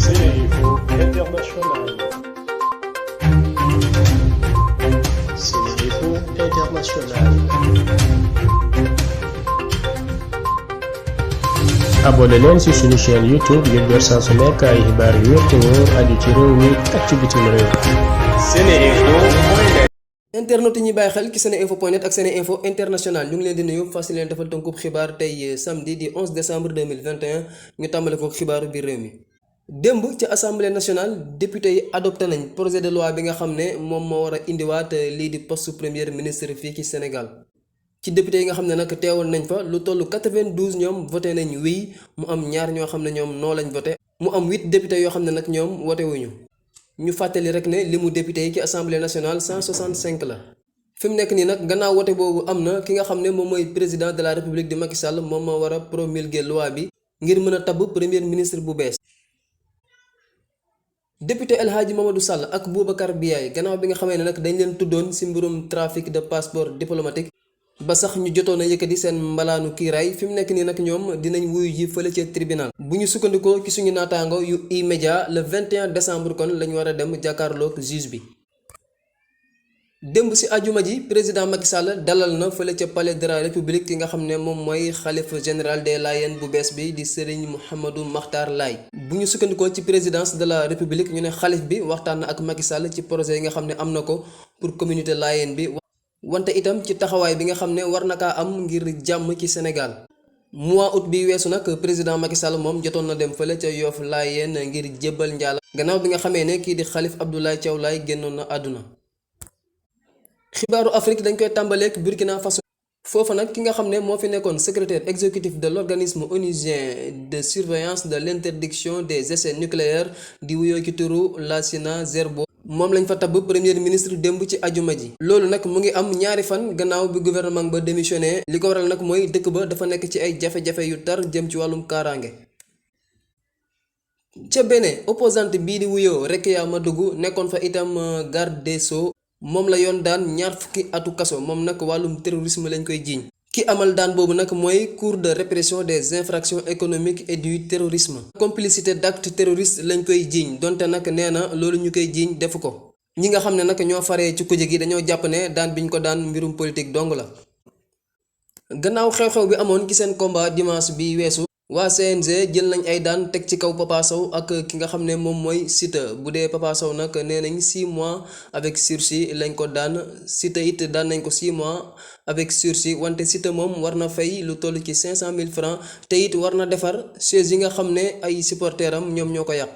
Sénéinfo International. Sénéinfo International. abonné leen ci suñu chaîne YouTube ngir jot saa su nekk ay xibaar yu wér te wóor aju ci réew mi ak ci bitim réew. Sénéinfo. internet yi ñuy bàyyi xel ci seneinfo.net ak Seneinfo International ñu ngi leen di nuyu fas leen defal tënkub xibaar tey samedi di 11 décembre 2021 ñu tàmbale ko xibaaru biir réew mi. démb ci assemblée nationale député yi adopté nañ projet de loi bi nga xam ne moom moo war a indiwaat lii di poste premier ministre fii ci Sénégal. ci député yi nga xam ne nag teewal nañ fa lu toll 92 ñoom voté nañ oui mu am ñaar ñoo xam ne ñoom noo lañ voté mu am 8 députés yoo xam ne nag ñoom voté wuñu ñu fàttali rek ne limu député yi ci assemblée nationale 165 la. fi mu nekk nii nag gannaaw wote boobu am na ki nga xam ne moom mooy président de la république di Macky Sall moom moo war a promulguer loi bi ngir mën a tabb premier ministre bu bees. député El Hadji Mamadou Sall ak Boubacar Biaye gannaaw bi nga xamee ne nag dañ leen tuddoon ci mbirum trafic de passeport diplomatique ba sax ñu jotoon a yëkkati seen mbalaanu kiiraay fi mu nekk nii nag ñoom dinañ wuyu ji fële ca tribunal. bu ñu sukkandikoo ci suñu naataango yu E-Media le 21 décembre kon lañ war a dem jàkkaarloog juge bi. démb ci ajuma ji président Macky Sall dalal na fële ca palais de la république ki nga xam ne moom mooy xalifa général des Layènes bu bees bi di Serigne Mouhamadou Makhtar Laye. bu ñu sukkandikoo ci présidence de la république ñu ne xalif bi waxtaan na ak Macky Sall ci projet yi nga xam ne am na ko pour communauté Layène bi. wante itam ci taxawaay bi nga xam ne war na kaa am ngir jàmm ci Sénégal. mois août bi weesu nag président Macky Sall moom jotoon na dem fële ca Yoff Layène ngir jébbal njaala gannaaw bi nga xamee ne kii di xalif Abdoulaye Thiaw Laye génnoon na àdduna. xibaaru Afrique dañ koy tàmbaleek Burkina Faso. foofa nag ki nga xam ne moo fi nekkoon secrétaire exécutif de l'organisme onusien de surveillance de l'interdiction des essais nucléaires di wuyoo ci turu Lassina Zerbo moom lañ fa tabb premier ministre démb ci ajuma ji. loolu nag mu ngi am ñaari fan gannaaw bi gouvernement ba démissionné li ko waral nag mooy dëkk ba dafa nekk ci ay jafe-jafe yu tar jëm ci wàllum kaaraange. ca Bénin opposante bii di wuyoo Rekia Madougou nekkoon fa itam garde des Sceaux moom la yoon daan ñaar fukki atu kaso moom nag wàllum terrorisme lañ koy jiiñ. ki amal daan boobu nag mooy cour de répression des infractions économiques et du terrorisme. complicité d'actes terroristes lañ koy jiiñ donte nag nee na loolu ñu koy jiiñ defu ko. ñi nga xam ne nag ñoo faree ci kuje gi dañoo jàpp ne daan biñ ko daan mbirum politique dong la. gannaaw xew-xew bi amoon ci seen combat dimanche bi weesu. waa CNG jël nañ ay daan teg ci kaw Papa Sow ak ki nga xam ne moom mooy Siteu bu dee Papa Sow nag nee nañ 6 mois avec sursis lañ ko daan Siteu it daan nañ ko 6 mois avec sursis wante Siteu moom war na fay lu toll ci 500 000 francs te it war na defar chaise yi nga xam ne ay supporteram ñoom ñoo ko yàq.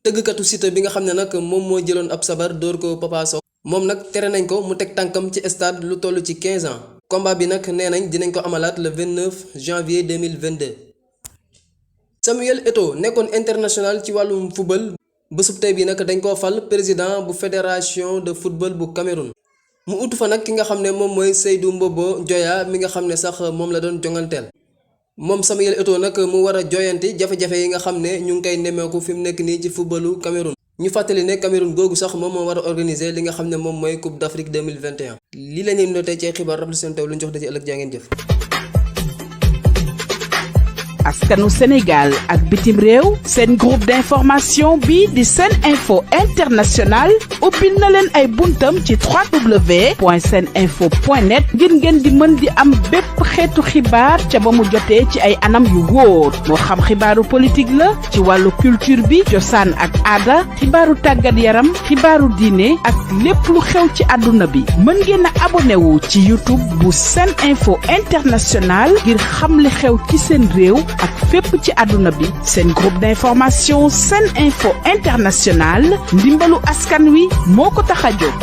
tëggkatu Siteu bi nga xam ne nag moom moo jëloon ab sabar dóor ko Papa Sow moom nag tere nañ ko mu teg tànkam ci stade lu toll ci 15 ans combat bi nag nee nañ dinañ ko amalaat le 29 janvier 2022. Samuel Eto'o nekkoon international ci wàllum football bésub tey bi nag dañ koo fal président bu fédération de football bu Cameroun mu utu fa nag ki nga xam ne moom mooy Seydou Mbobo Dioya mi nga xam ne sax moom la doon jonganteel. moom Samuel Eto'o nag mu war a joyanti jafe-jafe yi nga xam ne ñu ngi koy nemmeeku fi mu nekk nii ci footballu Cameroun. ñu fàttali ne Cameroun googu sax moom moo war a organiser li nga xam ne moom mooy Coupe d'Afrique 2021. lii la ñuy noté ci xibaar rafetlu seen taw lu ñu jox daje ëllëg jaa ngeen jëf. askanu Sénégal ak bitim réew seen groupe d'information bi di Seneinfo International ubbil na leen ay buntam ci www.seneinfo.net ngir ngeen di mën di am bépp xeetu xibaar ca ba mu jotee ci ay anam yu wóor moo xam xibaaru politique la ci wàllu culture bi cosaan ak aada xibaaru tàggat yaram xibaaru diine ak lépp lu xew ci àdduna bi mën ngeen a abonné wu ci YouTube bu Seneinfo International ngir xam li xew ci seen réew ak fépp ci àdduna bi seen groupe d'information Seneinfo International ndimbalu askan wi moo ko tax a jóg.